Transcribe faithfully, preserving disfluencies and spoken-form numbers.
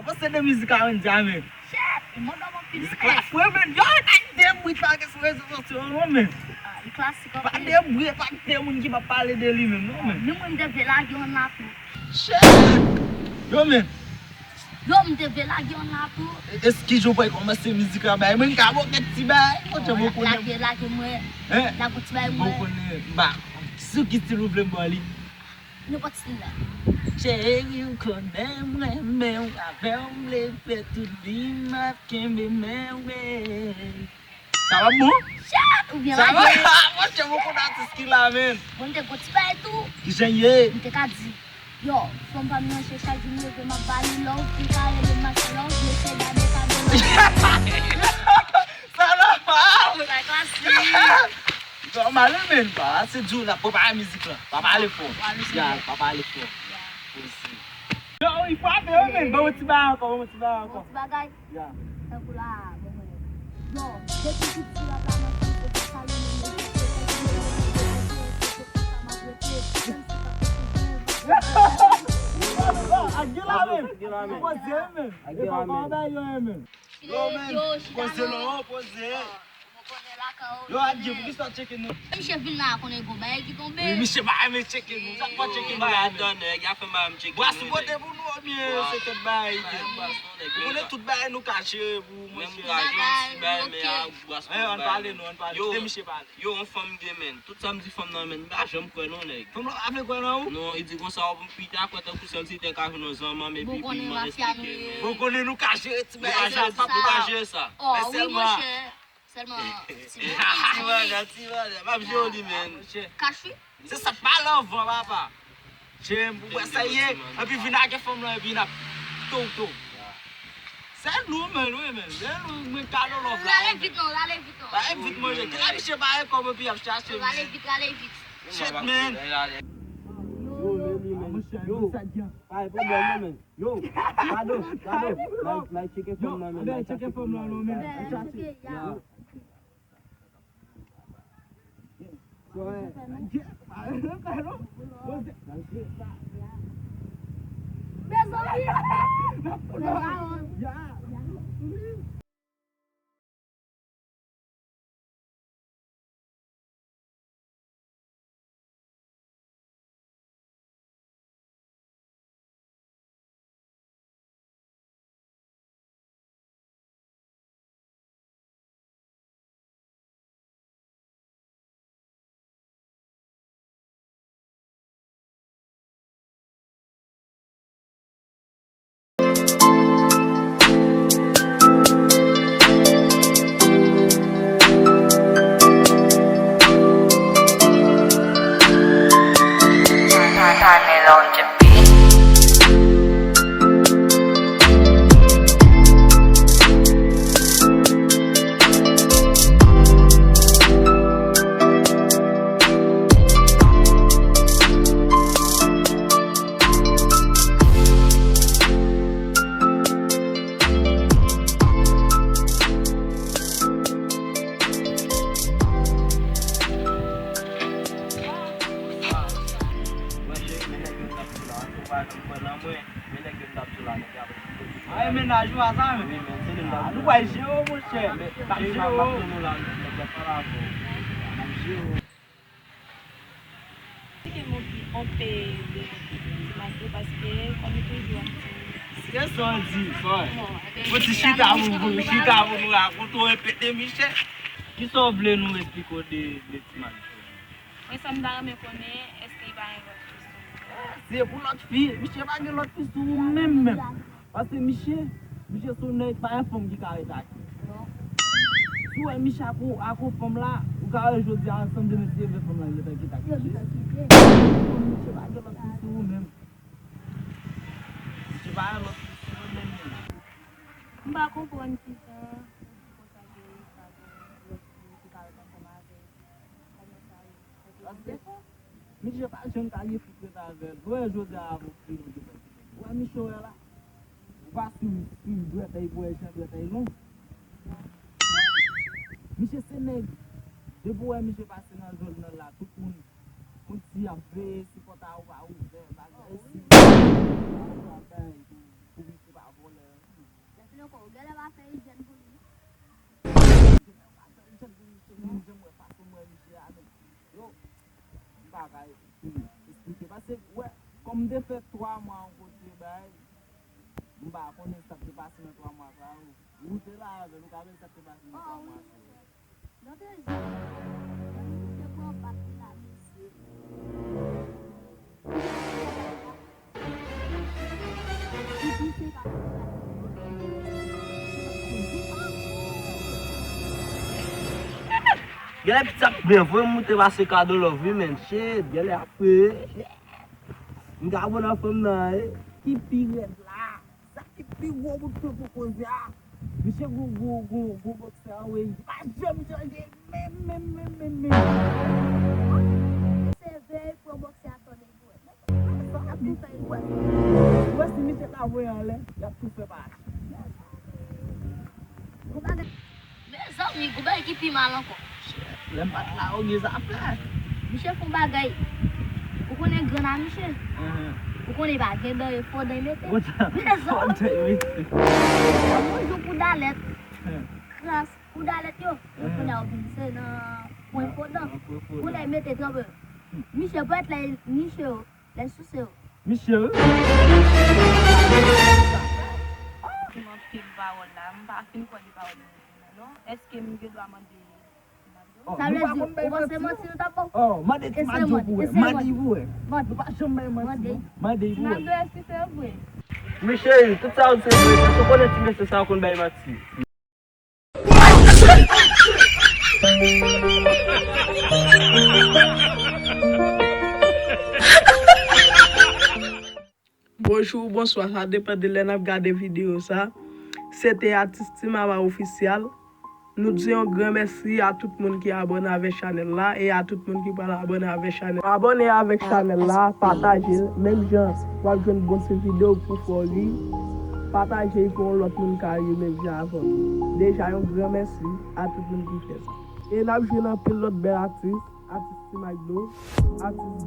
Ou panse de mizik a Wendy a, men? Shit, li mòde anpil, mizik la fre, men. Yo, pa gen de bri pa gen sou rezo sosyo yo, non, men. Ah, li klasik anpil. Pa gen de bri, pa gen de moun ki pa pale de li menm, non, men. Menm mwen, m te vle lage yon la tou. Shit! Yo, men. Yo, m te vle lage yon la tou. E, eskiz yo pral kòmanse mizik la, bay mwen ka bòkèt ti bay. Mwen te bon konnen. Lage, lage mwen. Hein? Lage yon ti bay mwen. Bon konnen, ba, sou ki stil ou vle m ba li? Nenpòt stil la. Cheri, ou konnen m renmen w, avè w m vle fè tout vi m ap kenbe men w, ey. Sa va bon? Chat, ou byen lage. Sa va? Monchè, mwen konn atis ki la, men. Bon, m te gon ti bagay tou. Kijan ye? M te ka di, yo, fanm pa m nan, se chak jou m leve, m ap ba li love, li ka rele m, m ap fè love, mesye, gade kado love. Sa nòmal! Sa klasik! Nòmal, wi, men, pa, se di w n ap prepare mizik lan. Pa pale fò. Ya, pa pale fò. Poze. Yo, wi, frape, wi, men, ban yon ti bagay ankò, ban yon ti bagay ankò. Yon ti bagay? Ya. Tankou la, bon, mwen. Yo, depi piti rap la nan sanm, se pa sa li menm, se pa sa m ap rete, menm si pa posib. Ak gen la menm. Poze, men. E pa, pa bay yo, men. Yo, men, poze non, poze. Yo, Adje, poukisa w tcheke nou? Misye vin la, konnen gon bagay ki tonbe. Wi, misye pa renmen tcheke nou. Sa k pa tcheke nou la, men? Atann, nèg, y a fè m pa renmen tcheke nou, nèg. Bwa sou kote pou nou, oubyen se tèt bagay ki ye? Ou konnen tout bagay nou ka jere pou ou, monchè. Menm ka jere yon ti bagay, men a bwa sou kote. Ann pale non, ann pale. Kite misye pale. Yo, yon fanm gen, men. Tout sa m di fanm nan, men, m pa janm kwè non, nèg. Fanm nan pa vle kwè nan ou? Non, li di konsa, w ap pita kwè tankou sèl si te ka jwenn yon zanmanm epi pi mal eksplike, men. Bon, konnen nou ka jere ti bagay sa. Nou pa jere sa. Men sèlman, sèlman, ti manjan, ti manjan. M ap jere w li, men. Kachi? Se sa k pale anvan, papa. Jem, ou wè sa ye? Epi vin ak fanm lan, epi n ap tou, tou. Se nou, men, wi, men. Se nou, men, kado love la. Rale vit, non, rale vit, non. Rale vit, monchè. Kila misye pa gen kòb, epi y ap chache misye. Rale vit, rale vit. Shit, man. Yo, men li, men. Yo, pa gen pwoblèm, non, men. Yo, kado, kado. N al, n al tcheke fanm nan, men. N al tcheke fanm nan, non, men. N al chache. Ya. Ay, mennaj ou a sa, men. Wi, men, se li m t ap di. Nou pral jere w, monchè. M ap jere w. M ap jere w. Esplike m yon ti, yon pe de, de ti mato, paske kòm toujou ap di. Se sa w di, sa w. Bon, ti chita pou nou, chita pou nou rakonte w enpe de misye. Kisa w vle nou esplike w de, de ti mato? Mwen, sa m ta renmen konnen, èske li pa gen lòt fi sou ou? Se pou lòt fi, misye pa gen lòt fi sou ou menm, menm. Paske misye, misye se yon nèg, pa gen fanm ki ka rete ak li. Non. Si w wè misye ak yon, ak yon fanm la, ou ka wè jodi a ansanm, demen si se vre fanm la gentan kite ak misye. Misye pa gen lòt fi sou ou menm. Misye pa gen lòt fi sou ou menm, menm. M pa konprann kijan ou di konsa ke li pa gen lòt fi ki ka rete ansanm avè l. Kòman sa ye? Paske misye pa janm ka gen fi k ret avè l. Ou wè jodi a avè w fi nou te fè. Ou wè misye w wè la? Ou pa swiv, swiv dwèt li pou wè jan dwèt li long. Misye se nèg. Depi w wè misye pase nan zòn nan la, tout moun konn si y ap veye si pòt a ou pa ouvè, bagay si. Pou misye pa vòlè. Loko, ou genlè pa fè ijyèn pou li. Ijyèn pou misye, menm jan m wè fason m wè misye a menm. Yo, m pa ka esplike. Paske, wè, kòm m te fè twa mwa yon kote bay, m pa konnen sa k te pase nan twa mwa sa yo. Ou te la avè l, ou ka wè sa k te pase nan twa mwa sa yo. Nan te jis, misye pran bak la, mesye. Genlè pitit ap byen voye m moute pase Kado Love wi, men shit, genlè ap, shit. M ka bon nan fanm nan, eh. Ki pi rèd la? Sa ki pi gwo bout fè pou koze a? Misye gwo, gwo, gwo, gwo bòksè a, wi. Li pa janm chanje, menm, menm, menm, menm, menm. Se veye pran bòksè a tande pou wè. Sa ap tou fè li. Ou wè si misye ta voye anlè, y ap tou fè pa achte. Yon bagay. Mezanmi, gon bagay ki pi mal ankò. Lè m pa t la, yo gen zafè. Misye fè yon bagay. Ou konnen grenn a misye? Ou konnen pa gen dan, e fò dan y mete. Mezanmi. Yon jou pou dalèt. Kras pou dalèt yo. Kounye a yo vin se nan pwen fò dan. Kounye a y mete tranpe. Misye pèt la, misye yo. Lè souse yo. Misye wi. Di m anpil pawòl la, m pa fin kwè de pawòl mwen nan non. Èske m gen dwa mande? Sa vle di, ou panse manti nou t ap ba w? Oh, mande ti Madjo pou wè. Mande pou wè. Nou pa janm bay manti non. Mande pou wè. Ti Madjo, èske se vre? Wi cheri, tout sa w di se vre, paske w konnen ti mesye sa yo konn bay manti. Bonjou, bonswa, sa depann de lè n ap gade videyo sa. Se te atis Ti Mama Official. Nou di yon gran mèsi a tout moun ki abòne avèk chanèl la e a tout moun ki pral abòne avèk chanèl. Abòne avèk chanèl la, pataje l, menm jan w ap jwenn bon ti videyo pou fè w ri, pataje l pou yon lòt moun ka ri menm jan avè w. Deja, yon gran mèsi a tout moun ki fè sa. E n ap jwenn anpil lòt bèl atis, atis Ti Mike Dlo, atis